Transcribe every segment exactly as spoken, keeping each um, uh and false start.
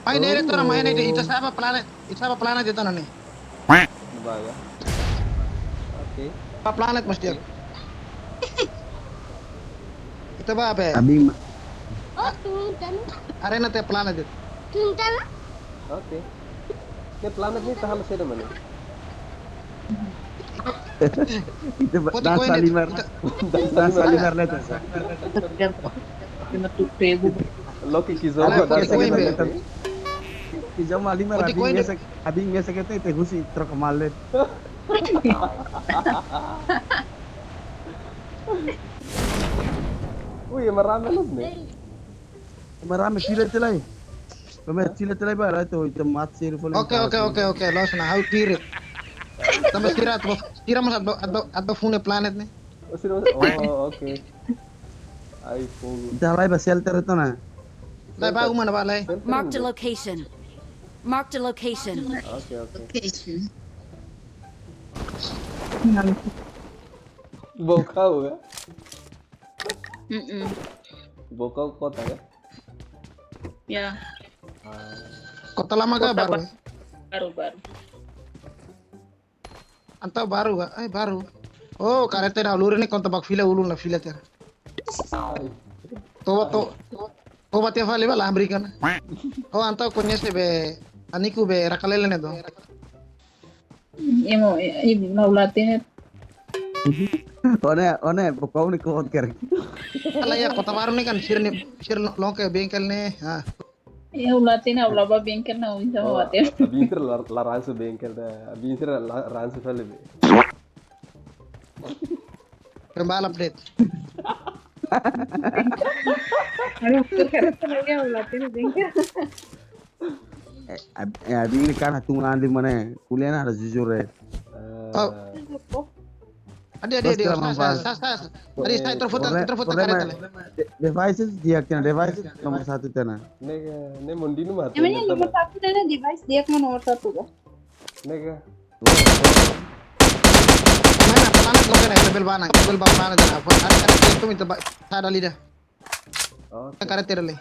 Mai ne'e, ita ora mai ne'e, ita sa'e ba planet, ita sa'e ba planet ita ne'e. Ba ya. Oke. Ba planet mesti. Ita ba be. Abin ma- Oh, tuntun. Arena tiha planet ita. Tuntun. Oke. Ne'e planet ne'e ita halo saida mak ne'e? Ita ba- Foti koin dansa de- limar. Ita- Dansa limar letra. Loki kizoba. Ala, foti koin be. Kizoba limar. Foti koin de. Abin mesak, abin mesak ita, ita husi troka malet. Ui, ema rame loos ne'e. Ema rame, fila tiha lai. Ema fila tiha lai ba, rai to, ita mat seri folin. Oke, oke, oke, oke. Loos ona, ha'u fila. Tanba sira atu, sira mós atu, atu, atu funu planet ne'e. Oh, sira mós. Oh, oke. Ai, fogo. Ita lai ba shelter ita ona. Lai ba uma ne'ebá lai. Shelter. Marked a location. Marked a location. Oke, oke. Location. Bokau ya? Mm-mm. Bokau kota ya? Ya. Kota lama kah, kota baru? Ba-, baru, baru. Entaun baru kah? Eh, baru. Oh, kareta ida lori ne'e konta bak fila ulun la fila tiha. Toba to. Toba tiha fali ba la Amerika ne'e. Oh, entaun koñese be aniku be Rakalele ne'e to. Imo, i, i, na ulate ne'e. One, one, bokau ne'e ko ker. Ala ya, kota baru ne'e kan sira ne'e, sira no-, loke bengkel ne'e. Ah. Ya, ulate ne'e, ula ba bengkel ne'e, unta ma wate. Abin sira la, la ransu bengkel da. Abin sira la ransu fali be. Pembalap det. Aduh, kareta ne'e ya, ulate ne'e bengkel. Eh, ab-, eh, abin ne'e kan hatún landi mana, ko'alia ne'e harus jujur ya. Oh. Adi, adi, adi, sa, sa, sa, sa. Adi, sa, ita foti, ita foti kareta le. De-, devices di'ak tiha ona, devices nomor satu tiha ona. Ne'e, ne'e mondinu mah. Emangnya nomor satu tiha ona, device di'ak mak nomor satu kah? Ne'e. Mana planet lo kena, ita bele ba ona, ita bele ba planet ona. Apa, ada, ada, itu minta ba-, ada lidah. Oke. Kareta le.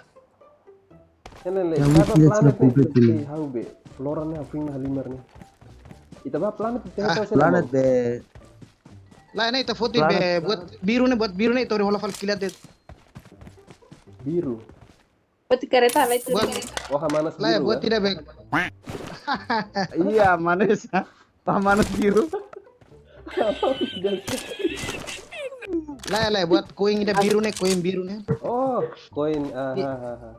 Ne'e, ne'e, ne'e. Yang ita ba planet ne'e, ha'u be. Loran ne'e, ha'u fina halimar ne'e. Ita ba planet, ita planet be. Lae, ne'e ita foti be, buat biru ne'e, buat biru ne'e, ita hola fali kilat de'it. Biru. Buat kareta lae itu. Buat, oh, mana lae, biru, buat ya? Tidak be. Iya, mana sih? Pak mana biru? Lae, lae, buat koin ida biru ne'e, koin biru ne'e. Oh, koin, ah, ah, ah, ah.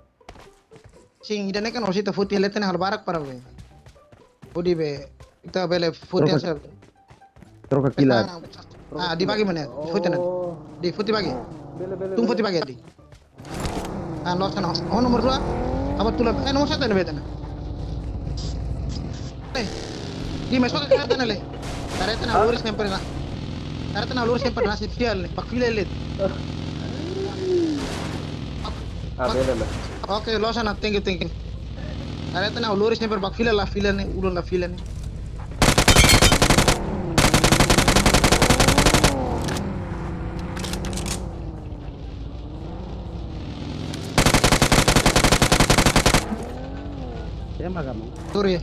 Sin, ida ne'e kan orsida foti leten hal barak para be. Foti be, ita bele foti. Troka, asa. Troka kilat. Ah, dibagi mana? Foti ne'e. Oh. Di foti bagi. Bele, bele, tung bele. Foti bagi di. Ah, loos ona. Oh, nomor dua. Apa tulang? Eh, nomor satu ne'e be ita ne'e. Eh, di masuk ke kareta ne'e le. Kareta ne'e lori sempre na. Kareta ne'e lori sempre na sosial ne'e. Pak fila le. Ah, bele, bele. Oke, loos ona, thank you, thank you. Kareta ne'e lori sempre bak fila la fila ne'e, ulun la fila ne'e. Tembak kamu. Sorry.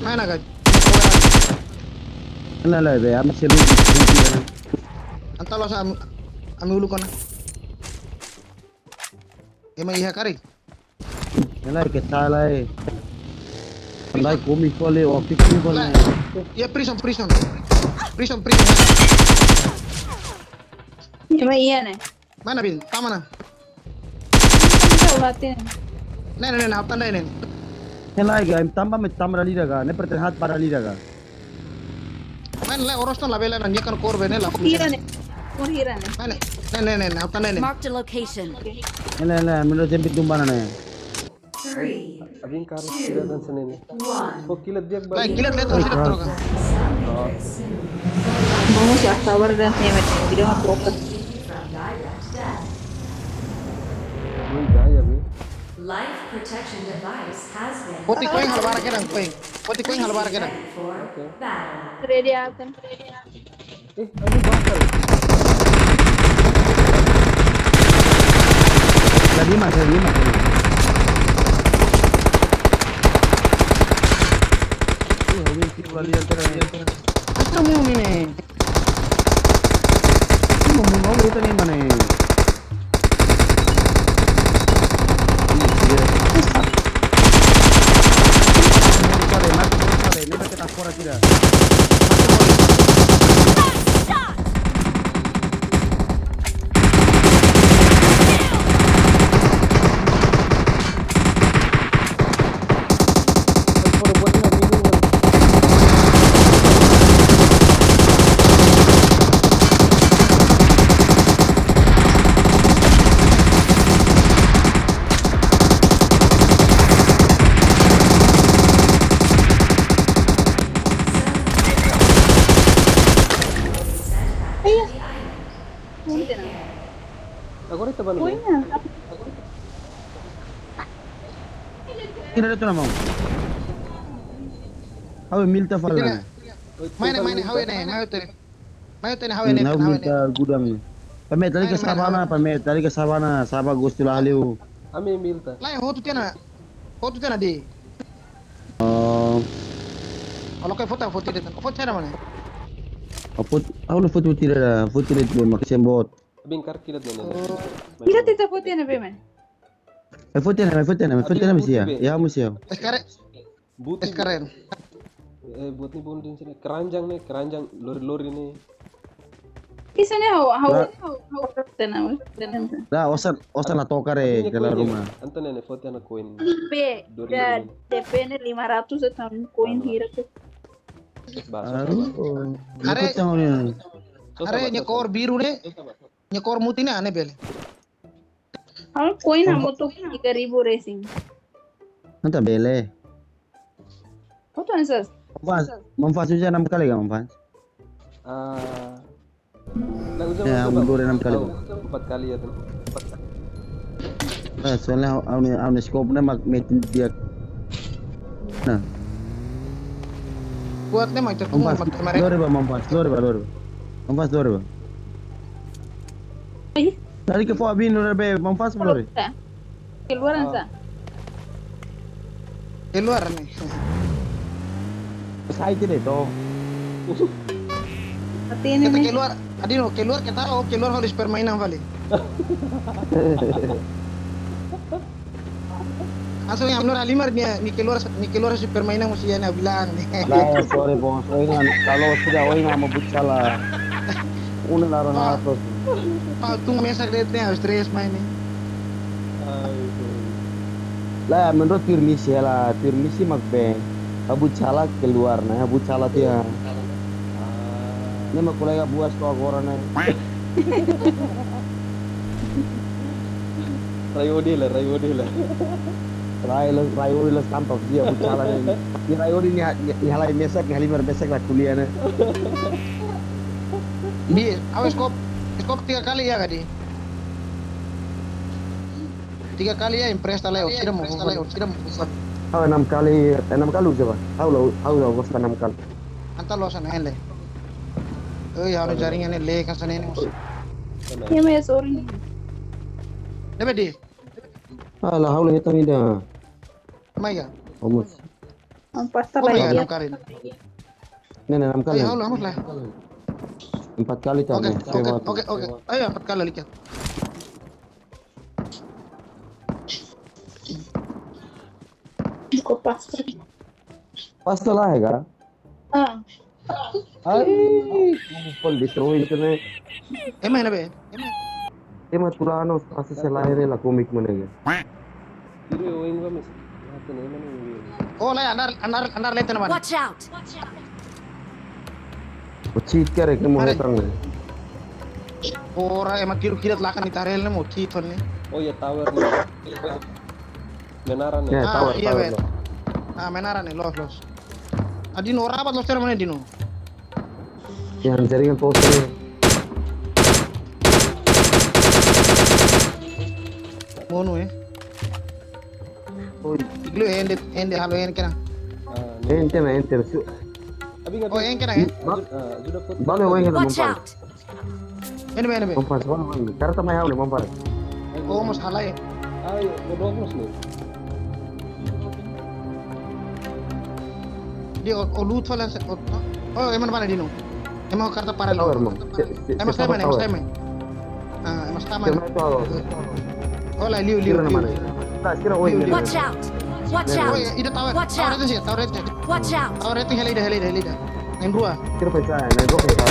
Mana, guys? Lae, lae, be, ami selu. Entaun loos ami, ami uluk ona. Ema iha karik. Lae, ke ta lae. Lae, komi kole, office komi kole. Lae. Ya, prison, prison. Prison, prison. Ema iha ne'e. Mana bin? Tama ona. Ne'e, ne'e, ne'e, ha'u tanda ne'e. Ne'e lae, ga, tamba me tamba dali daga, ne'e pertenhat para dali daga. Mana lae, oros tan labela na nyekan kor be ne'e la. Hira ne'e. Kor hira ne'e. Mana? Ne'e, ne'e, ne'e, ne'e, ha'u tanda ne'e. Marked a location. Ne'e, ne'e, ne'e, menurut jempit dumba ne'e. Three, abin karu two, tidak dan senene. One. Kok kilat dia, Bang? Baik, kilat lihat, oh, sudah troka. Vamos a acabar de hacer video troka. Woi, gaya, be. Life protection device has been. Foti koin halo barak kedan, koin. Foti koin halo barak kedan. Oke. Ready akan. Eh, ini bakal. Lima, lima, lima. Uh, hawin tiru lali antara. Asa mau ini. Ini mau mau kita nih mana? Ini dia. Mati, mati, mati, mati. Ini kita fora kira. Iya. Punten. Agora ita bá no meio. Punten. Ina de'it ona, maun. Ha'u milta fali. Ina. Mai ne'e, mai ne'e, ha'u ne'e, mai ne'e. Mai ne'e, ha'u ne'e, ha'u ne'e. Milta gudang. Pame tadi ke sabana, pame tadi ke sabana, saba gostu la haliu. Ami milta. Lae, hotu tiha ona. Hotu tiha ona de'it. Oh. Kalau kayak foto, foto itu, foto saya mana? Foto, aku foto tidak ada, foto tidak ada, maksudnya bot. Bingkar kilat mana? Oh. Tidak, tidak foto yang apa, man? Eh, foto yang, foto yang, foto yang, mesti ya? Ya, mesti ya. Sekarang, sekarang. Eh, buat ni bonding sini. Keranjang nih, keranjang lori-lori nih. Ih, sana ha'u, ha'u, ha'u, ha'u, tenang, tenang. Dah, osan, osan la toka re, kela ruma. Anta ne'e foto ana koin. Be, da, D P ne'e lima ratus tahun koin hira tu. Aduh. Are, are, nia kór biru ne'e. Nia kór mutin ne'e, ane bele. Ha'u koin hamutuk tiga ribu resin. Anta bele. Foto ansas. Maun Fas, Maun Fas uza enam kali ka, Maun Fas? Ah, na uza ya, mundur enam kali. Empat kali ya tuh. Empat kali. Eh, soalnya ha'u-nia, ha'u-nia scope ne'e mak metin dia. Nah. Kuat ne'e mak Maun Fas, lori ba, Maun Fas, lori ba, lori ba. Maun Fas, lori ba. Ih. Tadi ke fo abin lori be, Maun Fas lori. Keluar sa. Keluar ne'e. Sai tidak itu. Hati ini nih. Keluar, adino keluar kita, oh, keluar harus permainan balik. Langsung yang menurut Halimar nia, nia keluar, nia keluar si permainan musti nia bilang nih. Lah, sorry bos, oingan, kalau sudah oingan mau buat salah. Una laran atas. Pak, tung mesak de'it ne'e, harus stres main nih. Lah, menurut tuir misi hela, tuir misi mak be. Ha'u buat salah keluar, nah, ha'u buat salah tiha. Ne'e mak kolega buas to'o agora ne'e. Rai odi la, rai odi la. Rai la, rai odi la tampak dia buat salah ne'e. Nia rai odi nia, nia, nia halai mesak, nia Halimar mesak la kuliah ne'e. Di, awas kop, kop tiga kali ya, Kak, di? Tiga kali ya, impresta la, tidak mau, tidak mau. Ha'u enam kali, enam kali uza ba. Ha'u la, ha'u la gosta enam kali. Anta lo sana hele. Oi, ha'u jaringan ne'e le kan sana ini mus. Ya, me sorry. Ne'ebé di? Ah, la ha'u la hetan ida. Mai ga? Vamos. Empat kali. Enam kali. Ne'e, ne'e, enam kali. Ayo, ha'u la, vamos la. Empat kali tadi. Oke, oke, oke. Ayo, empat kali lagi. Buka pasta. Pasta la, ya, Kak? Ah. Ai, pon destroy itu nih. Ema ne'ebé? Ema. Ema tulano pasta selain la komik mana ya? Kiri oing ba mes. Mata ne'e mana oing? Oh, la, andar, andar, andar leten mana? Watch out! Cheat kare ke mau hetang. Ora ema tiru kilat lakan di tarel ne'e mau cheat ne'e. Oh ya, tower ne'e. Menara ne'e. Ya, ah, tower, iya, tower, bet. Ah, menara ne'e, los, los. Adino, ora abat los terus mana dino? Yang jaringan post ne'e. Monu, eh. Oh, iglu ende, ende halo ende kena. Ah, ente, ente, su. Abi nggak. Oh, ende kena, eh? Ba-, ah, sudah foto. Bale, oh, ende, Watch out! Ene be, ene be. Kompas, bang, bang. Karena sama yang udah kompas. Oh, mos halai. Ai, o dua puluh nih. Dia o, o loot fala se, o, oh, ema bá ne'e duni. Ema karta para. Tower, mano. Ema sniper, ema sniper. Ah, ema sniper. Kira tower. Oh, la, liu, liu, liu. Kira mana? Nah, kira, oh, ini. Watch out! Watch out! Oh, ya, ida tower. Watch out! Tower itu sih, tower itu. Watch out! Tower itu heli dah, heli dah, heli dah. Na'in rua. Kira pecah, na'in rua pecah.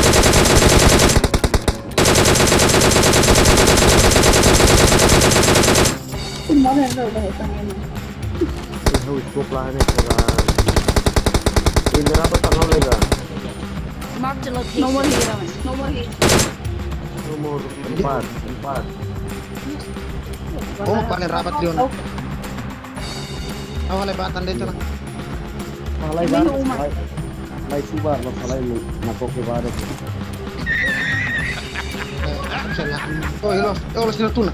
Mana yang dah, dah, dah, dah. Ini harus gua pelan nih, kurang. Ini berapa tanggal lega? Mark the location. Nomor hira, man. Nomor hira. Nomor empat, empat. Oh, paling rapat, Leon. Oh. Awal lebat tanda itu, nah. Malah ini kan, rumah. Lai, lai subar, masalah ini, nak kok ke barat. Eh, bisa lah. Oh, iya, los. Oh, los, sini tuna.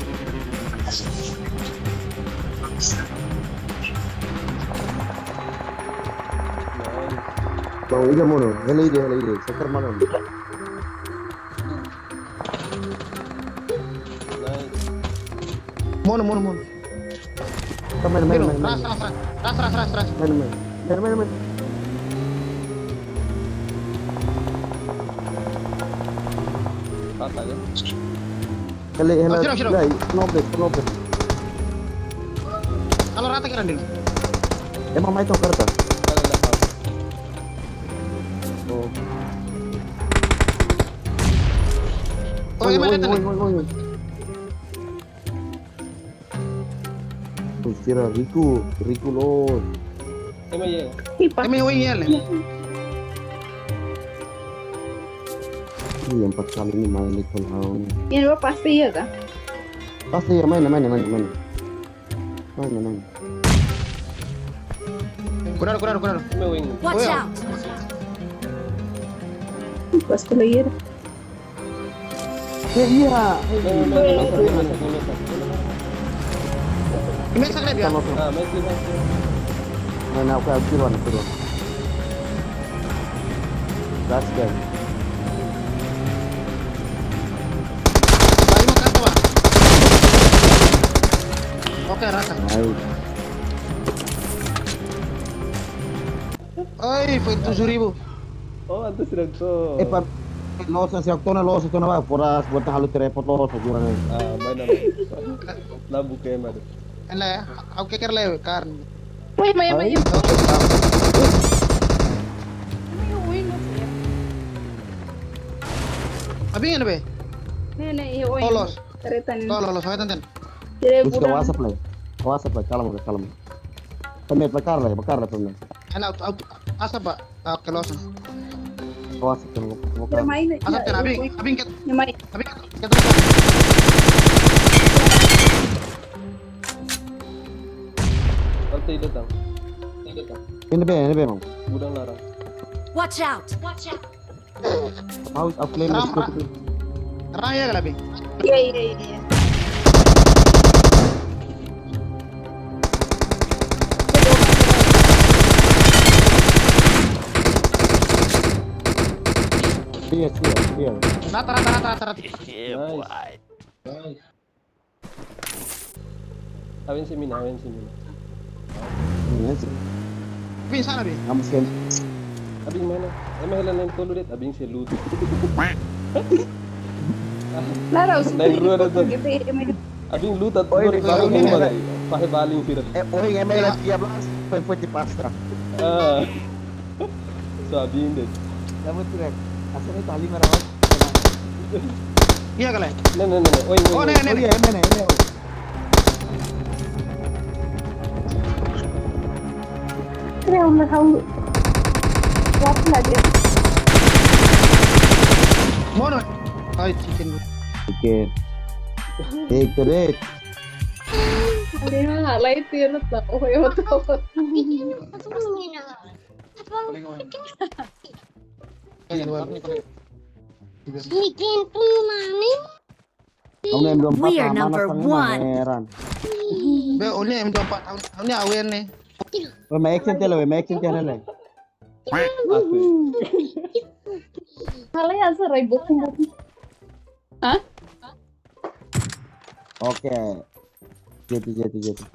Bau iga mono, hela ide, hela ide, sakar malam. Mono, mono, mono. Main, main, main, main. Ras, ras, ras, ras, ras, ras, ras. Main, main, main, main, main. Rata ya. Hela, hela. Oh, sira, sira. Lai, no break, no break. Kalau rata kira dulu. Ema mai to'o karta. Hela, hela, hela. Oh. Oh, oi, oi, oi, oi, oi. Oi, sira riku, riku loos. Ema ye. Oi, oi, ye le. Ih, empat kali ini main di phone hau. Yang dua pasti ya kah? Pasti ya, main, main, main, main. Main, main. Kurang, kurang, kurang. Ema wing. Watch out! Pas player. Ya, iya. Ini sakit ya? Ah, main sini. Nah, nah, oke, kiruan, kiruan. Gas, gas. Tadi makan apa? Oke, rata. Nice. Oi, foi tujuh ribu. Oh, antes sira to'o. Eh, pa, loos, sira to'o ona, loos, to'o ona ba, foras, buat halo report loos, kurang. Ah, main apa? Labu ke mana? Ele, ha'u keker le, karne. Woi, mai, mai. Ai, oke, tahu. Mai, oi, no sé. Abin, ene be? Ne'e, ne'e, oi. To'o loos. Kereta ne'e. To'o loos, loos, vai tanten. Kira. Uska gudang. WhatsApp le. WhatsApp le, kalma, kalma. Pamit, bakar le, bakar le, pamit. Ana, au, au, asa ba, ah, kelosan. Oh, asa kelosan. Bermain, asa ya, ten, abin, ya, abin ket, ya, mai. Abin ket, ket, ket. Kau tidak tahu. Tidak tahu. Ini be, ini be, Mang. Gudang larang. Watch out! Watch out! Ha'u, ha'u claim. Ram, scope ra-, itu. Raya ka labi? Iya, iya, iya, iya. Iya, iya, iya. Rata, rata, rata, rata, rata. Nice. Nice. Awen si mina, awen si mina. Iya sih. Bin sana, bin. Kamu sih. Abin mana? Ema hela na'in tolu de'it, abin sei loot. Nara, usut. Na'in rua de'it. Abin loot atu. Oh, ini baru, ini baru. Pahe baling sira. Eh, oh, ema hela tiga belas, foi, foi di pasta. Ah. So, abin de'it. Dapat tuh, Rek. Asal itu lima ratus. Iya, kale. Ne'e, ne'e, ne'e, ne'e. Oi, oi, oi. Oh, ne'e, ne'e. Oh, iya, ne'e, ne'e, ne'e, oi. Kira ulah tahu. Kuat lah dia. Mono. Ai, chicken. Chicken. Eh, keren. Ada yang lain tiru tak? Oh, ya, betul. Chicken pun mami. Kamu yang belum. We are patah, mana number setengah one. Heran. Be, oh, ini M dua puluh empat tahun, tahunnya awen nih. Weh, main action tele, weh, main action tele, le. Asik. Halo ya, serai buku-buku. Hah? Oke. Jeti, jeti, jeti.